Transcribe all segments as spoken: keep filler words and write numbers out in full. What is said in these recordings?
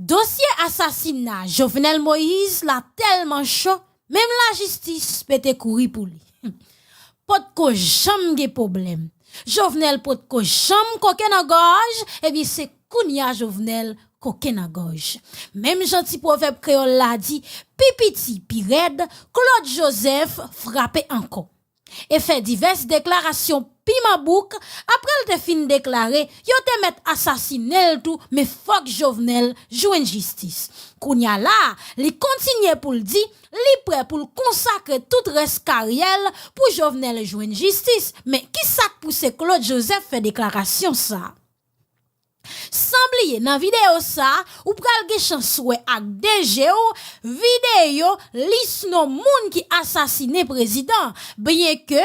Dosye asasina Jovenel Moïse la tèlman cho, menm lajistis pete kouri pou li. Potko janm gen pwoblèm. Jovenel potko janm koke nan gòj, ebyen se kounye a Jovenel koke nan gòj. Menm jan ti pwovèb kreyòl la di, pi piti, pi rèd, Claude Joseph frape ankò. E fè divès deklarasyon piman bouk, apre l te fin deklare yo te mèt asasinen l tou, men fòk Jovenel jwenn jistis. Kounye a la a, li kontinye pou l di li prè pou l konsakre tout rès karyè l pou Jovenel jwenn jistis. Men ki sa k pouse Claude Joseph fè deklarasyon sa a? San bliye, nan videyo sa a, ou pral gen chans wè ak de je w videyo lis non moun ki asasinen prezidan, byenke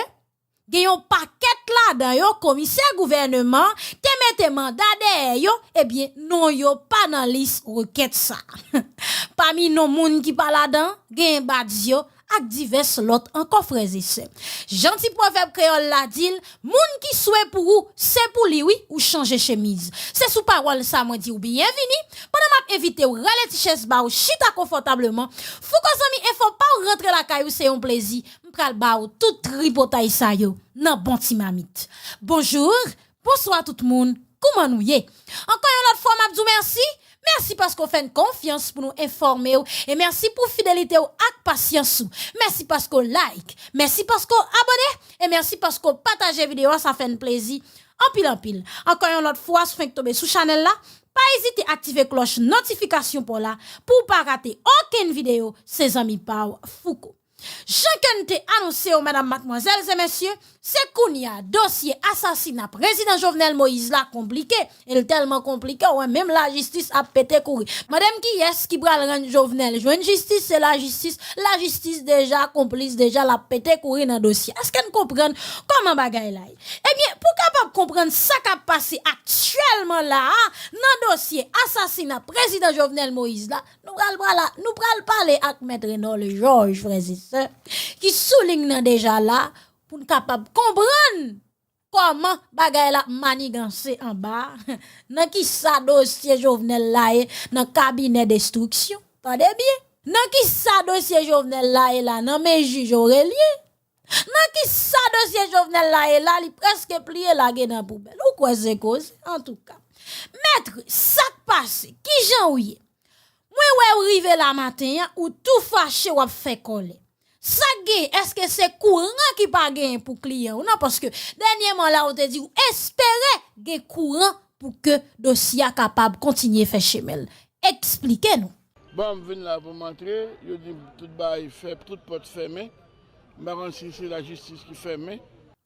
gen yon pakèt ladan yo komisè gouvèneman te mete manda dèyè yo, ebyen, non yo pa nan lis rekèt sa a. Pami non moun ki pa ladan, genyen badz yo, ak divès lòt ankò, frè e sè. Jan ti pwovèb kreyòl la di l, moun ki swe pou ou, se pou li wi, ou chanje chemiz. Se sou pawòl sa mwen di w byenvini, pandan m ap envite w rale ti chèz ba w, chita konfòtableman. Fouco Zanmi Enfo pa w rantre lakay ou, se yon plezi. M pral ba w tout tripotay sa yo nan bon ti mamit. Bonjou, bonswa tout moun, kouman nou ye? Ankò yon lòt fwa, m ap di w mèsi. Mèsi paske w fè n konfyans pou nou enfòme w. E mèsi pou fidelite w ak pasyans ou. Mèsi paske w like. Mèsi paske w abòne. E mèsi paske w pataje videyo a, sa fè n plezi anpil, anpil. Ankò yon lòt fwa, si w fenk tonbe sou chanèl la, pa ezite aktive klòch notifikasyon pa w la pou w pa rate okenn videyo. Se zanmi pa w, Fouco. Jan ke n te anonse yo, medam, madmwazèl e mesye, se kounye a dosye asasina prezidan Jovenel Moïse la konplike. E l tèlman konplike, w wè menm lajistis ap pete kouri. Mande m kiyès ki pral rann Jovenel jwenn jistis, se lajistis. Lajistis deja konplis, deja l ap pete kouri nan dosye. Èske n konprann kòman bagay la ye? Ebyen, pou w kapab konprann sa k ap pase aktyèlman la a nan dosye asasina prezidan Jovenel Moïse la, Nou pral, pral, nou pral pale ak Mèt Renold Georges, frè e sè, ki sou liy nan deja la, pou n kapab konprann kòman bagay la ap maniganse anba a, nan kisa dosye Jovenel la ye nan kabinè destriksyon. Tande byen, nan kisa dosye Jovenel la ye la nan men jij Orelien. Nan kisa dosye Jovenel la ye la, li prèske pliye lage nan poubèl. Ou kwè se koze? Antouka. Mèt, sa k pase? Kijan w ye? Mwen wè w rive la maten an, ou tou fache, w ap fè kòlè. Sa k gen? Èske se kouran ki pa genyen pou kliyan w nan? Paske dènyèman la, ou te di w espere gen kouran pou ke dosye a kapab kontinye fè chemen l. Eksplike nou. Bon, m vin la pou m antre, yo di m tout bagay fè, tout pòt fèmen. M pa konn si se lajistis ki fèmen.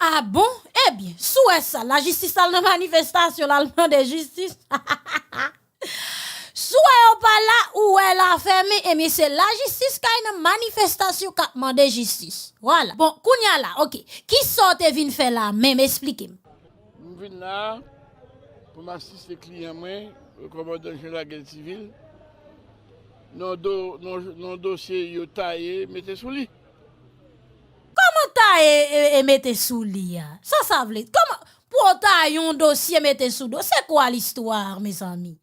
A bon? Ebyen, si w wè sa, lajistis al nan manifestasyon, l al mande jistis. Si w wè yo pa la, ou wè la fèmen, ebyen se lajistis k al nan manifestasyon k ap mande jistis. Vwala. Bon, kounye a la, oke. Kisa w te vin fè la menm? Esplike m. M vin la pou m asiste kliyan mwen, kòmandan Jean Laguerre Civil, nan do-, nan, nan dosye yo taye, mete sou li. Kòman taye e, e mete sou li a? Sa sa vle? Kòman pou w taye yon dosye mete sou do? C'est quoi l'histoire, mes amis?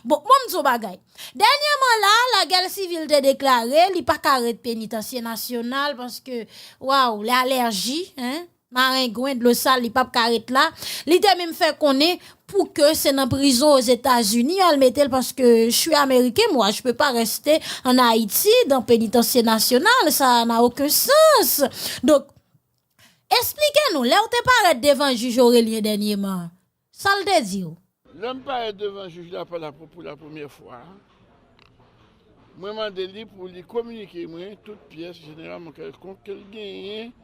Bon, bon, m di w bagay. Dènyèman la, Laguerre Civil te deklare li pa ka ret Penitansye Nasyonal paske, waw, li alèji, hein? Marengwen, dlo sal, li p ap ka ret la. Li te menm fè konnen pou ke se nan prizon Ozetazini y al mete l, paske je suis américain, moi, je peux pas rester en Haïti, dans pénitencier national, ça n'a aucun sens. Donk, esplike nou, lè w te parèt devan jij Orelien dènyèman, sa l te di w? Lè m parèt devan jij la pa la pou, pou la premyè fwa, mwen mande li pou li kominike mwen tout pyès, jeneralman kèlkonk, ke l genyen,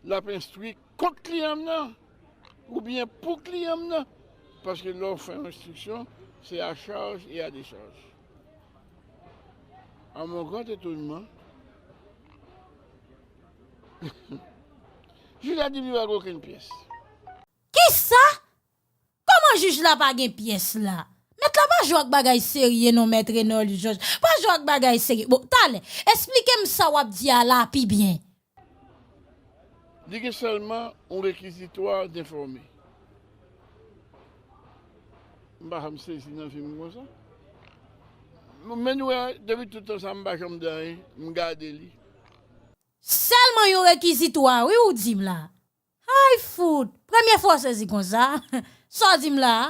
l ap enstwi kont kliyan m nan, oubyen pou kliyan m nan. Paske lè w fè yon enstriksyon, se à charge et à décharge. À mon grand étonnement, jij la di m li pa gen okenn pyès. Kisa? Kòman jij la pa gen pyès la? Mèt la pa jwe ak bagay serye non, Mèt Renold Georges. Pa jwe ak bagay serye. Bon, talè, esplike m sa w ap di a la pi byen. Li gen sèlman yon réquisitoire d'informer. M pa janm sezi nan vi m konsa. Men nou wè, depi tout tan sa, m pa janm di anyen, m gade li. Sèlman yon rekizitwa wi ou di m la. Ay fout! Premye fwa w sezi konsa. Sa w di m la a?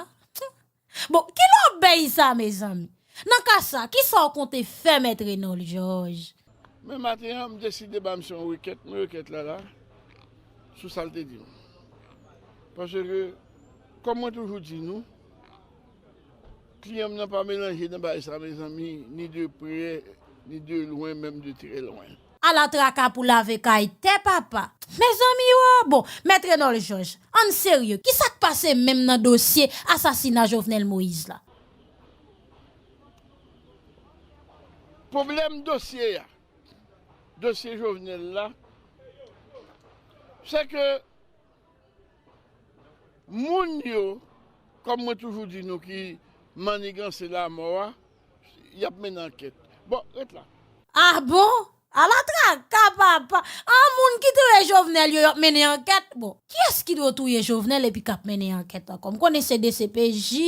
Bon, ki lòbèy sa mezanmi? Nan ka sa, kisa w konte fè Mèt Renold Georges? Men maten an, m deside ba misye yon rekèt, men rekèt la la, sou sa l te di m. Paske, kòm mwen toujou di nou, kliyan m nan pa melanje nan bagay sa mezanmi, ni de prè, ni de lwen, menm de trè lwen. Ala traka pou lave kay tè papa. Mezanmi o, bon, Mèt Renold Georges, ann serye, kisa k pase menm nan dosye asasina Jovenel Moïse la? Pwoblèm dosye a, dosye Jovenel la, se ke moun yo, kòm mwen toujou di nou ki maniganse lamò a, y ap mennen ankèt. Bon, ret la. Ah bon? Ala traka papa! An moun ki touye Jovenel yo, y ap mennen ankèt? Bon, kiyès ki dwe touye Jovenel epi k ap mennen ankèt ankò? M konnen se D C P J,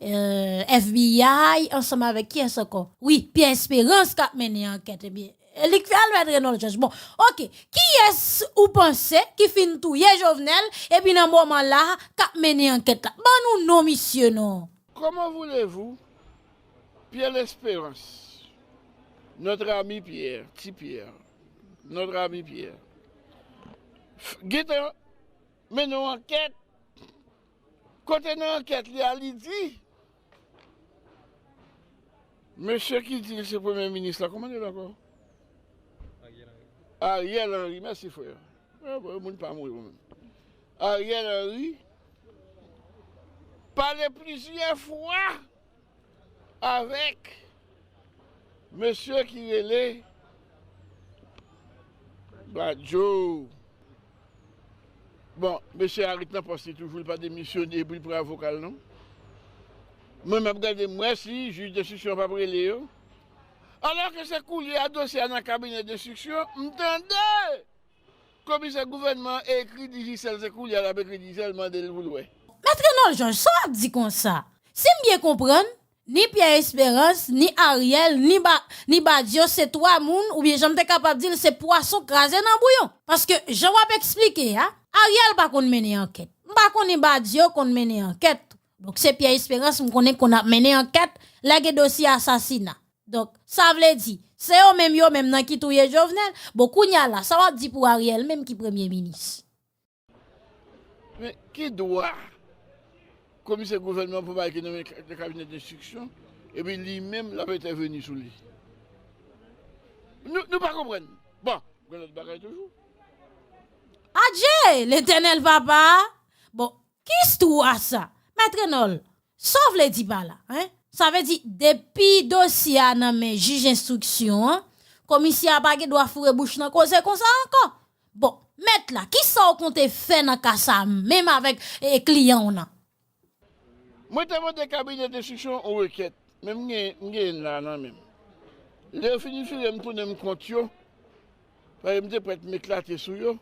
euh, F B I, ansanm avèk kiyès ankò? Wi, Pierre Espérance k ap mennen ankèt, ebyen. E li k fè al Mèt Renold Georges. Bon, oke. Kiyès ou panse ki fin touye Jovenel epi nan moman la k ap mennen ankèt la? Ban nou non misye non. Comment voulez-vous, Pierre Espérance, notre ami Pierre, Ti Pierre, notre ami Pierre, f- gentan mennen yon ankèt, kote nan ankèt li a, li di, mesye ki di l se premye minis la, kòman li rele ankò? Ariel Henry, mèsi frè. Bon, moun pa mouri ou menm. Ariel Henry pale plizyè fwa avèk mesye ki rele Badio. Bon, mesye a ret nan pòs li toujou, li pa demisyone epi l pran avoka l non. Mwen m ap gade m wè si jij denstriksyon p ap rele yo. Alò ke se koulye a dosye a nan kabinè denstriksyon, m tande komisè gouvènman ekri Digicel, se koulye a l ap ekri Digicel mande l pou l wè. Mèt Renold Georges, sa w ap di konsa? Si m byen konprann, ni Pierre Espérance, ni Ariel, ni, ba, ni Badio se twa moun, oubyen jan m te kapab di l, se pwason kraze nan bouyon. Paske jan w ap eksplike a, Ariel pa konn mennen ankèt. M pa konnen Badio konn mennen ankèt. Donk se Pierre Espérance m konnen konn ap mennen ankèt lè gen dosye asasina. Donk, sa vle di, se yo menm yo menm nan ki touye Jovenel? Bon, kounye a la, sa w ap di pou Ariel menm ki premye minis? Men, ki dwa komisè gouvènman pou bagay ki nan men kabinè denstriksyon, epi li menm l ap entèveni sou li? Nou, nou pa konprann. Bon, gen lòt bagay toujou. Adje, Letènèl papa! Bon, ki istwa sa? Mèt Renold, sa w vle di pa la, en? Sa vle di, depi dosye a nan men jij enstriksyon an, komisè a pa gen dwa foure bouch nan koze konsa ankò. Bon, mèt la, kisa w konte fè nan ka sa a menm avèk e, kliyan w nan? Mwen te mande kabinè denstriksyon yon rekèt, men m gen, m gen l la nan men m. Lè yo fin vire m tounen m kont yo, paske m te prèt m eklate sou yo,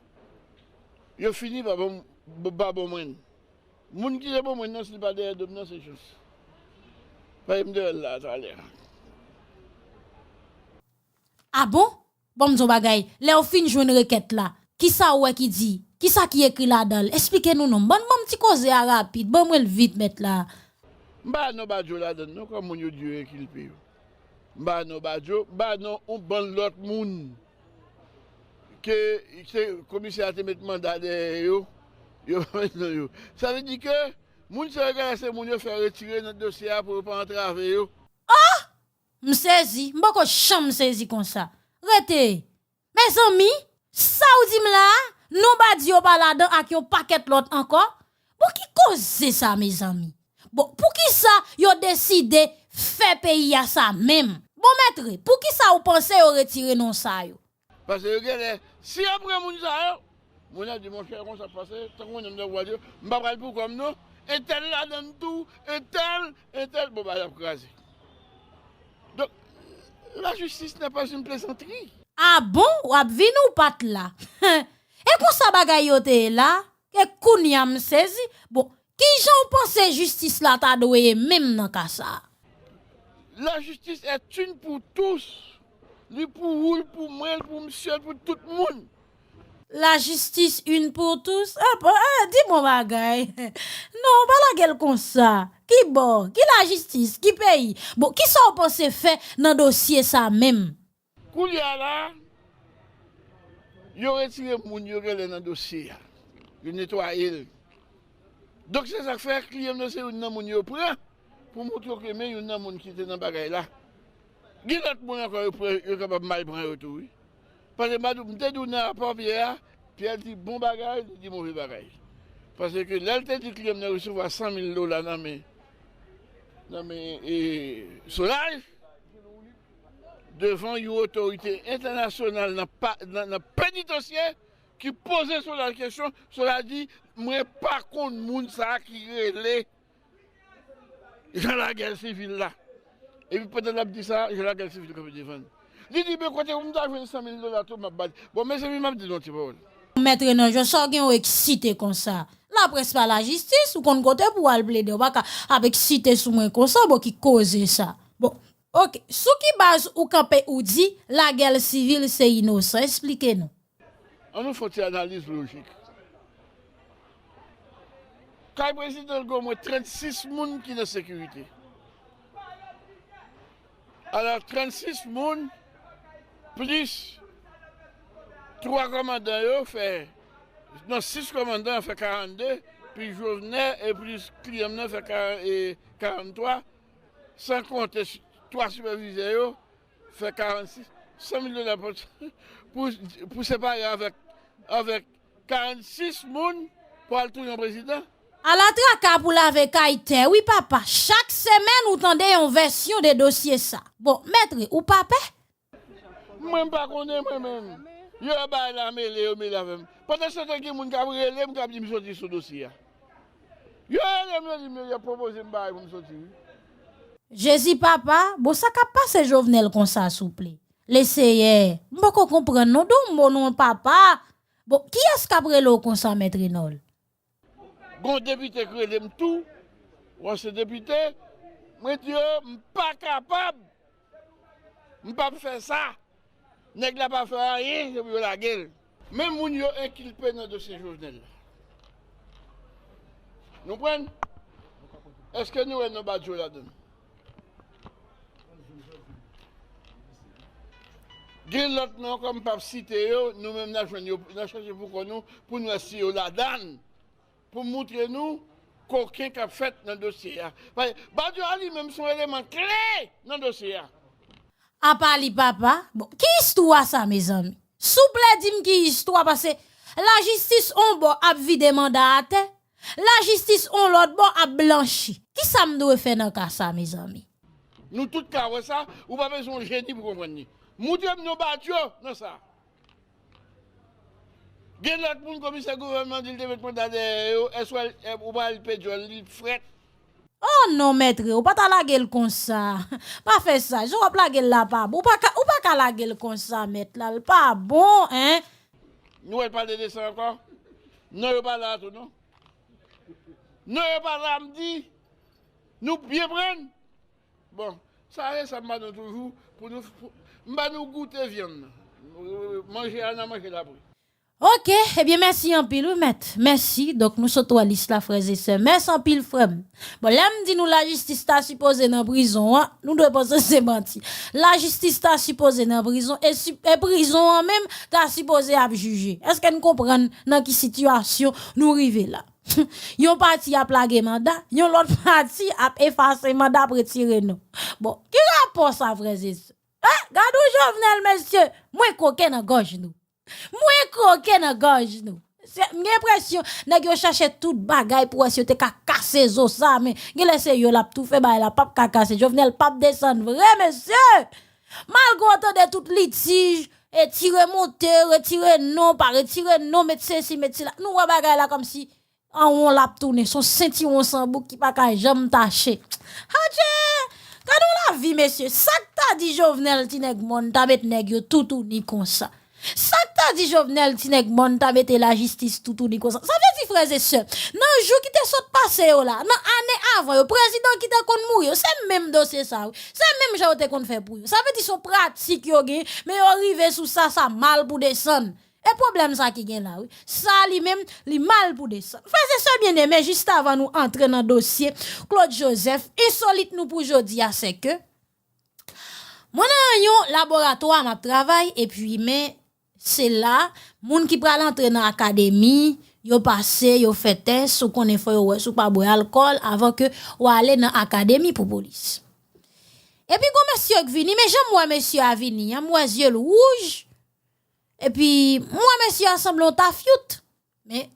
yo fini pa ban m, ba ban mwen l. Moun ki te ban mwen l nan, si l pa dèyè do m nan, se chans. Paske m te wè l la talè. A bon? Ban m di w bagay, lè w fin jwenn rekèt la, kisa w wè ki di? Kisa ki ekri ladan l? Esplike nou non. Ban, ban m ti koze a rapid, ban mwen l vit mèt la. M pa non Badio ladan l non, kòm moun yo di yo enkilpe yo. M pa non Badio, m pa non yon bann lòt moun ke se komisè a te met manda dèyè yo, yo pa met non yo. Sa vle di ke moun sa yo genlè se moun yo fè retire nan dosye a pou yo pa antrave yo. Oh! M sezi, m poko janm sezi konsa. Rete! Mezanmi, sa w di m la a, non Badio pa ladan ak yon pakèt lòt ankò? Bon, ki koze sa, mezanmi? Bon, poukisa yo deside fè peyi a sa menm? Bon, mètre, poukisa ou panse yo retire non sa yo? Paske yo genlè, si yo pran moun sa yo, moun nan di, monchè, konsa k pase, tankou moun nan m t ap gade yo, m pa pral pou kò m non, entèl ladan l tou, entèl, entèl, bon, bagay la ap kraze. Donk, la justice n'est pas une plaisanterie. Ah bon? W ap vin ou pa t la? E konsa bagay yo te ye la? E kounye a m sezi. Bon, kijan w panse jistis la ta dwe ye menm nan ka sa a? La justice est une pour tous. Li pou ou, li pou mwen, li pou misye, li pou tout moun. La justice une pour tous. Ah, pa- ah, di bon bagay. Non, pa lage l konsa. Ki bò? Ki lajistis? Ki peyi? Bon, kisa w panse fè nan dosye sa menm? Koulye a la, yo retire moun yo genlè nan dosye a. Yo netwaye l. Donk se sa k fè kliyan m nan se youn nan moun yo pran pou montre ke men youn nan moun ki te nan bagay la. Gen lòt moun ankò yo pran, yo kapab mal pran yo tou wi. Paske m a di w, m te di w nan rapò Pyè a, Pyè di bon bagay, li di move bagay. Paske lè l te di kliyan m nan resevwa san mil dola nan men nan men e, Solaj, devan yon otorite entènasyonal nan, pa- nan, nan penitansye ki poze Solaj kesyon, Solaj di, mwen pa konn moun sa a ki rele jan lagè sivil la. Epi pandan l ap di sa, jan lagè sivil kanpe devan l. Li di, men kote pou m ta jwenn san mil dola tou m ap ba li. Bon, mezanmi, m ap di nou yon ti pawòl. Mèt Renòl, jan sa w gen w eksite konsa? Laprès pa lajistis, ou konn kote pou w al plede, ou pa ka ap eksite sou mwen konsa, bon ki koze sa? Bon, oke, sou ki baz ou kanpe ou di lagè sivil se inosan? Eksplike nou. Ann nou fè yon ti analiz lojik. Kay prezidan l gen omwen trannsis moun ki nan sekirite. Alò, trannsis moun plis twa kòmandan yo fè, non, sis kòmandan fè karannde, plis Jovenel e plis kliyan m nan fè karan- e karanntwa, san konte twa sipèvizè yo fè karannsis, san mil dola pou, pou, pou separe avèk, avèk karannsis moun pou al touye yon prezidan. Ala traka pou lave kay tè wi papa, chak semèn ou tande yon vèsyon de dosye sa. Bon, mèt Re, ou pa pè? Mwen m pa konnen mwen menm. Yo bay la mele, yo mele avè m. Pandan se tan gen moun k ap rele m, k ap di m soti sou dosye a. Yo rele m, yo di m yo, y ap pwopoze m bagay pou m soti wi. Jezi papa, bon sa k ap pase Jovenel konsa souple? Leseyè, m poko konprann non, di yon mo non papa. Bon, kiyès k ap rele w konsa mèt Renòl? Gon depite k rele m tou, yon ansyen depite, mwen di yo m pa kapab, m p ap fè sa. Nèg la pa fè anyen, se pou yo lage l. Men moun yo enkilpe nan dosye Jovenel la. Nou konprann? Èske nou wè non Badio ladan l? Gen lòt non ankò m p ap site yo, nou menm n a jwenn yo, n a chache pou kò nou, pou n wè si yo ladan l. Pou moutre nou koken k ap fèt nan dosye a. Paske Badio a li menm se yon eleman kle nan dosye a. Apa li papa? Bon, ki istwa sa mezanmi? Souple di m ki istwa paske lajistis on bò ap vide manda atè, lajistis on lòt bò ap blanchi. Kisa m dwe fè nan ka sa mezanmi? Nou tout ka wè sa, ou pa bezwen yon jeni pou konprann li. Moutre m non Badio nan sa. Gen lòt moun komisè gouvènman di l te met manda dèyè yo, èske w pral pe dyòl li frèt? Oh non mèt Re, ou pa ta lage l konsa. Pa fè sa, jan w ap lage l la pa bon. Ou pa ka, ou pa ka lage l konsa mèt la, l pa bon, en. Nou wè l pale de sa ankò? Non yo pa la tou non. Non yo pa la m di. Nou byen pran. Bon, sa e sa m ba nou toujou pou nou, pou, m ba nou goute vyann nan. Manje a n a manje l apre. Oke, ebyen mèsi anpil wi mèt. Mèsi. Donk nou sot wè lis la frè e sè. Mèsi anpil frè m. Bon, lè m di nou lajistis ta sipoze nan prizon an, nou dwe panse se manti. Lajistis ta sipoze nan prizon e, si, e prizon an menm ta sipoze ap jije. Èske n konprann nan ki sitiyasyon nou rive la? Yon pati ap lage manda, yon lòt pati ap efase manda, ap retire non. Bon, ki rapò sa frè e sè? Eh, gad yon Jovenel mesye, mwen koken nan gòj nou. Mwen koken nan gòj nou. Se, m gen enpresyon nèg yo chache tout bagay pou wè si yo te ka kase zo sa, men genlè se yo l ap toufe, bagay la p ap ka kase. Jovenel p ap desann vre mesye. Malgre w tande tout litij, e tire monte, retire non, pa retire non, met sesi, met sela. Nou wè bagay la kòmsi an won l ap tounen, se yon sentiwon san bouk ki pa ka janm tache. Adje! Gad yon lavi mesye, sa k ta di Jovenel ti nèg mòn ta met nèg yo toutouni konsa? Sa k ta di Jovenel ti nèg mòn ta mete lajistis toutouni konsa? Sa vle di, frè e sè, nan jou ki te sot pase yo la, nan ane avan yo, prezidan ki te konn mouri yo, se menm dosye sa, wi. Se menm jan yo te konn fè pou yo. Sa vle di se yon pratik yo gen, men yo rive sou sa, sa mal pou desann. E pwoblèm sa ki gen la, wi. Sa li menm, li mal pou desann. Frè e sè byeneme, jis avan nou antre nan dosye Claude Joseph, ensolit nou pou jodi a, se ke mwen nan yon laboratwa m ap travay, epi men se la, moun ki pral antre nan akademi, yo pase, yo fè tès, ou konnen fò yo wè si w pa bwè alkòl avan ke w ale nan akademi pou polis. Epi gon mesye k vini, men jan m wè mesye a vini an, m wè zye l wouj, epi m wè mesye a sanble yon tafyout. Men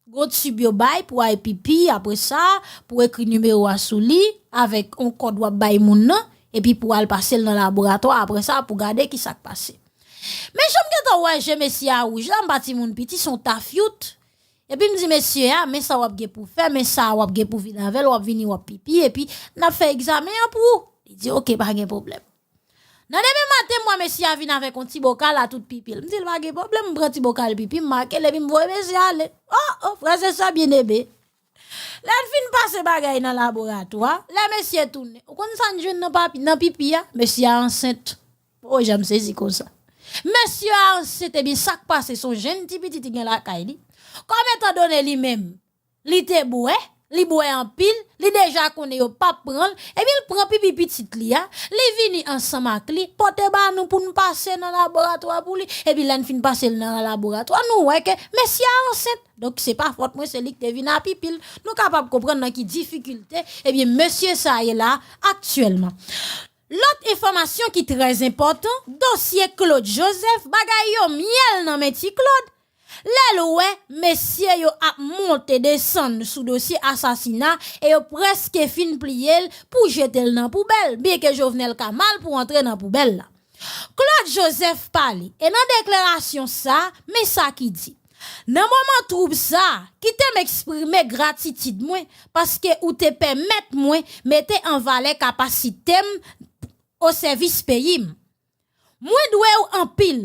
gon tib yo bay pou al pipi, apre sa, pou ekri nimewo a sou li, avèk yon kòd w ap bay moun nan, epi pou al pase l nan laboratwa, apre sa, pou gade ki sa k pase. Men jan m gentan wè je mesye a wouj la, m pa timoun piti, se yon tafyout. Epi m di mesye a, men sa w ap gen pou fè, men sa w ap gen pou vin avè l, w ap vini, w ap pipi, epi n ap fè egzamen an pou ou. Li di, oke, pa gen pwoblèm. Nan demen maten, m wè mesye a vin avèk yon ti bokal a tout pipi l. M di l, pa gen pwoblèm, m pran ti bokal pipi, m make l, epi m voye mesye a ale. O, o, frè e sè byeneme. Lè n fin pase bagay nan laboratwa, lè mesye tounen, ou konn sa n jwenn nan papi, nan pipi a? Mesye a ansent. O, jan m sezi konsa. Mesye a ansent, ebyen sa k pase, se yon jenn ti pitit li gen lakay li. Kòm etandone li menm, li te bwè, li bwè anpil, li deja konnen yo p ap pran l, ebyen l pran pipi pitit li a, li vini ansanm ak li, pote ba nou pou n pase nan laboratwa pou li, epi lè n fin pase l nan laboratwa, nou wè ke mesye a ansent. Donk, se pa fòt mwen, se li ki te vin a pipi l. Nou kapab konprann nan ki difikilte, ebyen, mesye sa a ye la aktyèlman. Lòt enfòmasyon ki trè enpòtan, dosye Claude Joseph, bagay yo myèl nan men Ti Claude. Lè l wè mesye yo ap monte desann sou dosye asasina e yo prèske fin pliye l pou jete l nan poubèl, byenke Jovenel ka mal pou antre nan poubèl la. Claude Joseph pale, e nan deklarasyon sa, men sa ki di. Nan moman twoub sa, kite m eksprime gratitid mwen paske ou te pèmèt mwen mete an valè kapasite m o sèvis peyi m. Mwen dwe w anpil.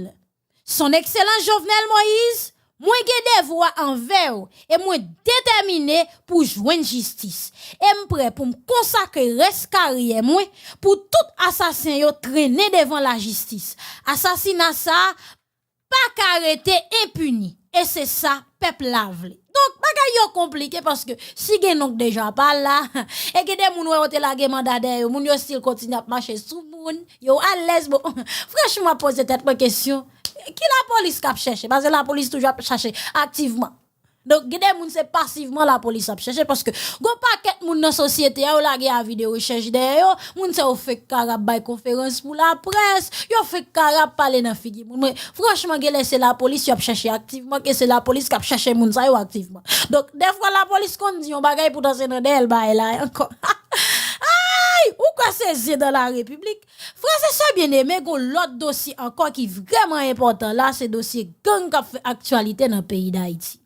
Son Ekselans Jovenel Moïse, mwen gen devwa anvè w e mwen detèmine pou jwenn jistis. E m prè pou m konsakre rès karyè mwen pou tout asasen yo trennen devan lajistis. Asasina sa a pa ka rete enpini. E se sa pèp la vle. Donk, bagay yo konplike paske si gen nonm k deja pa la, e gen de moun wè yo te lage manda dèyè yo, moun yo still kontinye ap mache sou moun, yo alèz. Bon, franchman, poze tèt mwen kesyon, ki lapolis k ap chèche? Paske lapolis toujou ap chache aktivman. Donk, gen de moun se pasivman lapolis ap chèche, paske gon pakèt moun nan sosyete a, yo lage avi de rechèch dèyè yo, moun sa yo fenk ka rap bay konferans pou laprès, yo fenk ka rap pale nan figi moun. Men, franchman, genlè se lapolis y ap chèche aktivman, ke se lapolis k ap chèche moun sa yo aktivman. Donk, dèfwa lapolis konn di yon bagay, poutan se nan dèyè l bagay la ankò. Ay! Ou kwè se zye dan la repiblik? Frè e sè byeneme, gon lòt dosye ankò ki vrèman enpòtan la, se dosye gang k ap fè aktyalite nan peyi Dayiti.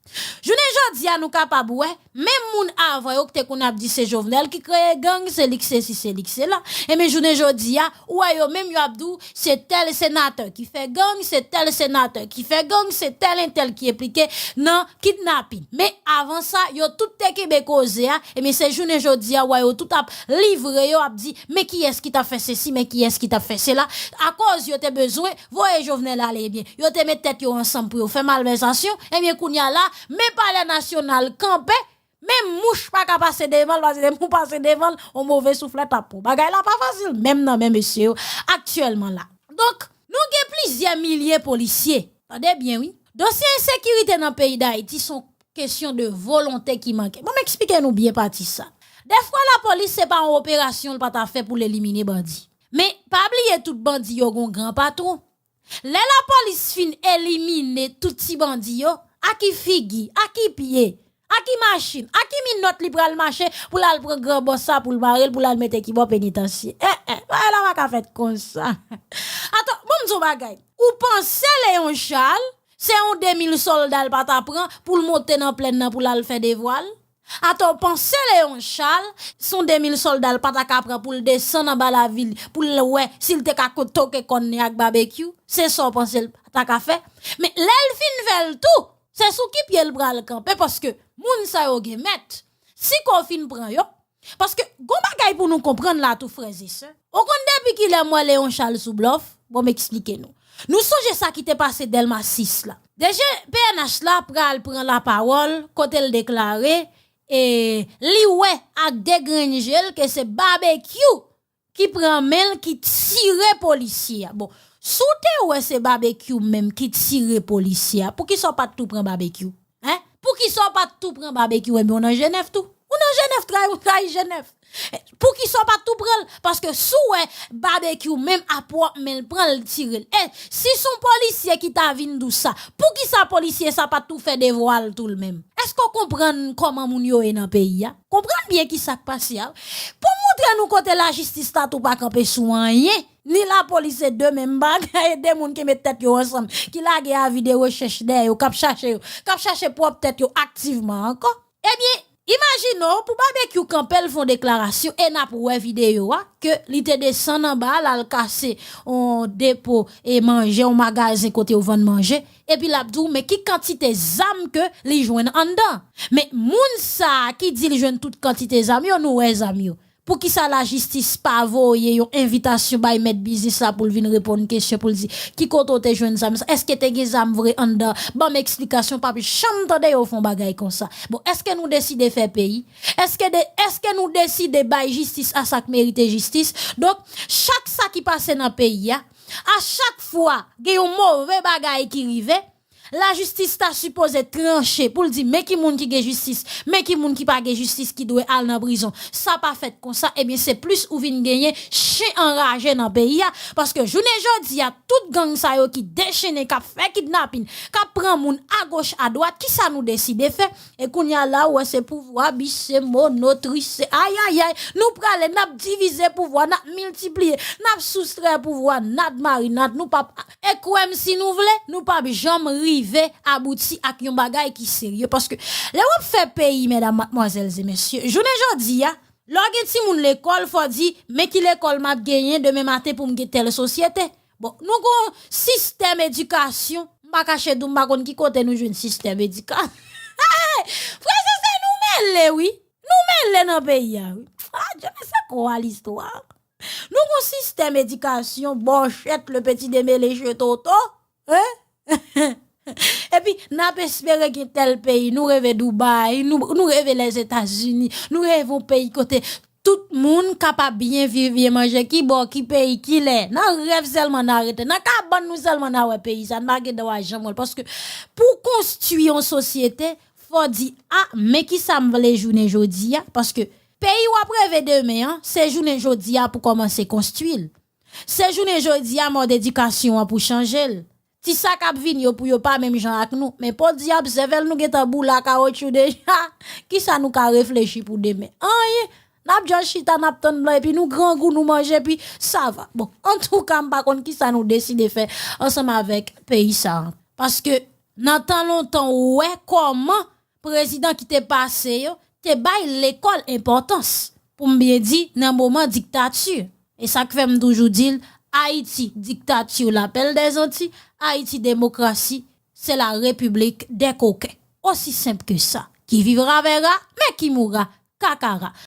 Jounen jodi a, nou kapab wè, menm moun avan yo ki te konn ap di se Jovenel ki kreye gang, se li k sesi, se li k sela. Ebyen, jounen jodi a, ou wè yo menm yo ap di w, se tèl senatè ki fè gang, se tèl senatè ki fè gang, se tèl entèl ki enplike nan kidnapin. Men avan sa, yo tout te kenbe koze a, ebyen, se jounen jodi a, ou wè yo tout ap livre yo, ap di, men kiyès ki t ap fè sesi, men kiyès ki t ap fè sela. Akoz yo te bezwen voye Jovenel ale, ebyen, yo te met tèt yo ansanm pou yo fè malvèzasyon, ebyen, kounye a la, men Palè Nasyonal kanpe, men mouch pa ka pase devan l, paske depi w pase devan l, yon move souflèt ap pran w. Bagay la pa fasil, menm nan men mesye yo, aktyèlman la. Donk, nou gen plizyè milye polisye. Tande byen, wi. Dosye ensekirite nan peyi Dayiti se yon kesyon de volonte ki manke. Bon, m eksplike nou byen pati sa. Dèfwa lapolis se pa yon operasyon l pa ta fè pou l elimine bandi. Men, pa bliye tout bandi yo gon gran patwon. Lè lapolis fin elimine tout ti bandi yo, a ki figi, a ki pye, a ki machin, a ki minòt li pral mache pou l al pran gran bòs sa pou l mare l, pou l al mete ki bò penitansye? Eh, eh, bagay la pa ka fèt konsa. Atann, ban m di w yon bagay. Ou panse Léon Charles, se yon de mil sòlda l pa ta pran pou l monte nan plèn nan pou l al fè devwa l? Atò, w panse Léon Charles, se yon de mil sòlda l pa ta ka pran pou l desann anba lavil, pou l wè si l te ka ko-, toke kòn li ak Babekyou? Se sa w panse l ta ka fè? Men lè l fin fè l tou, se sou ki pye l pral kanpe, paske moun sa yo gen mèt. Si kò w fin pran yo, paske gon bagay pou nou konprann la tou, frè e sè. Ou konn depi kilè m wè Léon Charles sou blòf? Bon, m eksplike nou. Nou sonje sa ki te pase Dèlma sis la. D G P N H la pral pran lapawòl kote l deklare e li wè ak de grenn je l ke se Babekyou ki pran men l ki tire polisye a. Bon, si w te wè se Babekyou menm ki tire polisye a, poukisa w pa t tou pran Babekyou? Hein? Poukisa w pa t tou pran Babekyou? Enben, w nan Jenèf tou. Ou nan Jenèf, trayi, ou trayi Jenèf. Poukisa w pa t tou pran l? Paske si w wè Babekyou menm a pwòp men l pran l tire l. E si se yon polisye ki ta vin di w sa, poukisa polisye sa pa t tou fè devwa l tou l menm? Èske w konprann kòman moun yo ye nan peyi a? Konprann byen ki sa k pase a. Pou montre nou kote lajistis la tou pa kanpe sou anyen, ni lapolis se de menm bagay, de moun ki met tèt yo ansanm, ki lage avi de rechèch dèyè yo, k ap chache yo, k ap chache pwòp tèt yo aktivman ankò. Ebyen, imajine w pou Babekyou kanpe l fè yon deklarasyon e n ap wè videyo a ke li te desann anba a, l al kase yon depo e manje, yon magazen kote yo vann manje, epi l ap di w men ki kantite zam ke li jwenn anndan. Men moun sa a ki di l jwenn tout kantite zam yo, nou wè zam yo. Poukisa lajistis pa voye yon envitasyon bay mèt biznis la pou l vin reponn kesyon, pou l di ki kote w te jwenn zam sa? Èske te gen zam vre anndan? Ban m eksplikasyon, w p ap janm tande yo fè yon bagay konsa. Bon, èske nou deside fè peyi? Èske de, èske nou deside bay jistis a sa k merite jistis? Donk, chak sa ki pase nan peyi a, a chak fwa gen yon move bagay ki rive, lajistis ta sipoze tranche pou l di men ki moun ki gen jistis, men ki moun ki pa gen jistis ki dwe al nan prizon. Sa pa fèt konsa, ebyen se plis ou vin genyen chen anraje nan peyi a, paske jounen jodi a, tout gang sa yo ki dechennen, k ap fè kidnapin, k ap pran moun agoch adwat, kisa nou deside fè? E kounye a la, ou wè se pouvwa, bis, se mono, tris, se ayayay. Nou prale, n ap divize pouvwa, n ap miltipliye, n ap soustrè pouvwa, nad mari nad, nou p ap E kwè m, si nou vle, nou p ap janm rive abouti ak yon bagay ki serye. Paske lè w ap fè peyi, medam, madmwazèl e mesye, jounen jodi a, lè w gen timoun lekòl, fò w di, men ki lekòl m ap genyen demen maten pou m gen tèl sosyete. Bon, nou gon sistèm edikasyon, m pa kache di w, m pa konn ki kote nou jwenn sistèm edikasyon. Frè e sè, nou mele, wi. Nou mele nan peyi a, wi. Ah, Dieu, mais c'est quoi l'histoire? Nou gon sistèm edikasyon bòchèt, le petit démêlé chez Toto, hein? Epi, n ap espere gen tèl peyi, nou reve Dubai, nou, nou reve Lèzetazini, nou reve yon peyi kote tout moun kapab byen viv, byen manje, ki bò, ki peyi, ki lè. Nan rèv sèlman n a rete, nan kabann nou sèlman n a wè peyi sa, n pa gen dwa janm wè l. Paske pou konstwi yon sosyete, fò di, a, men kisa m vle jounen jodi a, paske peyi w ap reve demen an, se jounen jodi a pou kòmanse konstwi l. Se jounen jodi a mòd edikasyon an pou chanje l. Ti sa k ap vini yo pou yo pa menm jan ak nou. Men podyab, sèvèl nou gentan boule a kawotchou deja. Kisa nou ka reflechi pou demen? Anyen. N ap djòl chita, n ap tann blan, epi nou grangou, nou manje, epi sa va. Bon, antouka, m pa konn kisa nou deside fè ansanm avèk peyi sa a. Paske nan tan lontan, ou wè kòman prezidan ki te pase yo te bay lekòl enpòtans, pou m byen di, nan moman diktati. E sa k fè m toujou di l, Ayiti, diktati, lapèl dèzanti, Ayiti, demokrasi, se la repiblik dè koken. Osi senp ke sa. Qui vivra verra, men ki moura, kakara.